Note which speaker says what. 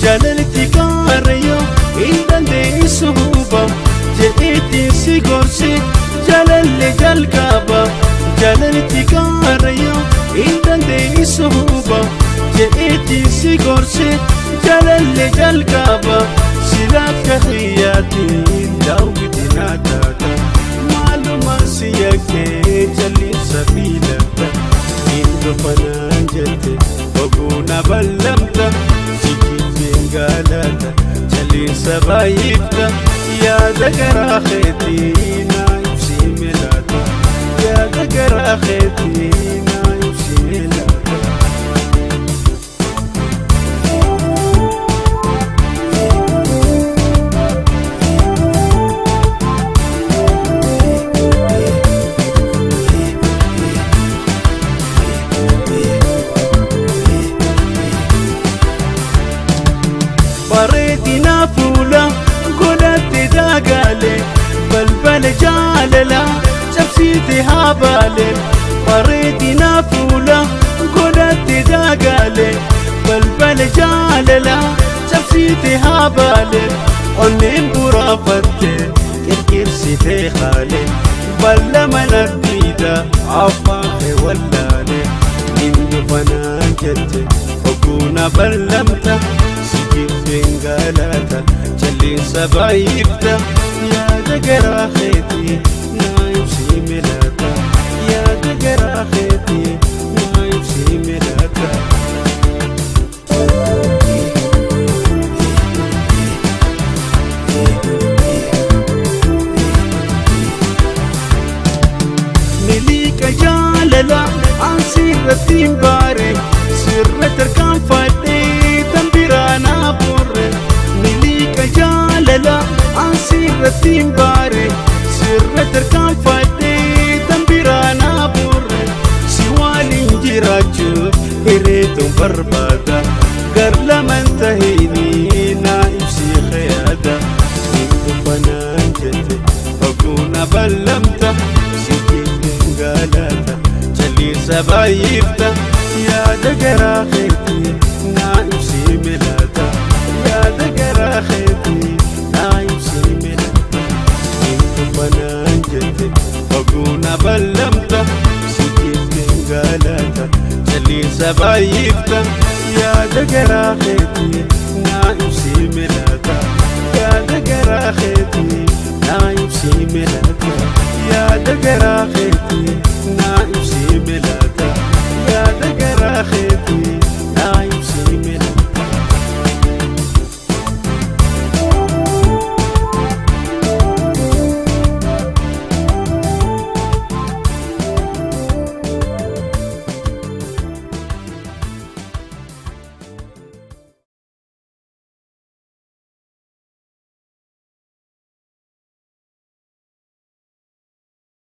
Speaker 1: Jaalalti gaarreyyoo hin dandeessu huba jedheetiin si gorse jaalalli jalqaba. Jaalalti gaarreyyoo hin dandeessu huba jedheetiin si gorse jaalalli jalqaba. Sila akka xiyyaatiin daawwitiin naa taata maalumaan si yakkee jalliinsa fiilata. Hin dhufanaan jette oguuna ballamta si jibbeen gaalata jalliinsa baay'ifta yaada garaa keetii naa ibsii milaata yaada garaa keetii naa ibsii milaata. Bareedina fuula godhatte daagaale balbala jaalala cabsiite haa baale. Bareedina fuula godhatte daagaale balbala jaalala cabsiite haa baale. Onneen buraafatte qirqirsitee haale balla mana diida afaan kee wallaale. Hin dhufanaan jette oguuna ballamta si jibbeen gaalata jalliinsa baay'ifta yaada garaa keetii naa ibsii milaata yaada garaa keetii naa ibsii milaata. Miliqa jaalala an sirratti hin baare sirra tarkaanfadhee tan biraa naa boorre. Miliqa jaalala an sirratti hin baare sirra tarkaanfadhee tan biraa naa boorre. Si waliin jiraachuuf hireetuun barbaada gar laman tahinii naa ibsii yaada. Hin dhufanaan jette oguuna ballamta si jibbeen gaalata jalliinsa baay'ifta yaada garaa keetii naa ibsii milaata yaada garaa keetii naa ibsii milaata. Hin dhufanaan jette oguuna ballamta si jibbeen gaalata jalliinsa baay'ifta yaada garaa keetii naa ibsii milaata yaada garaa keetii naa ibsii milaata yaada garaa keetii.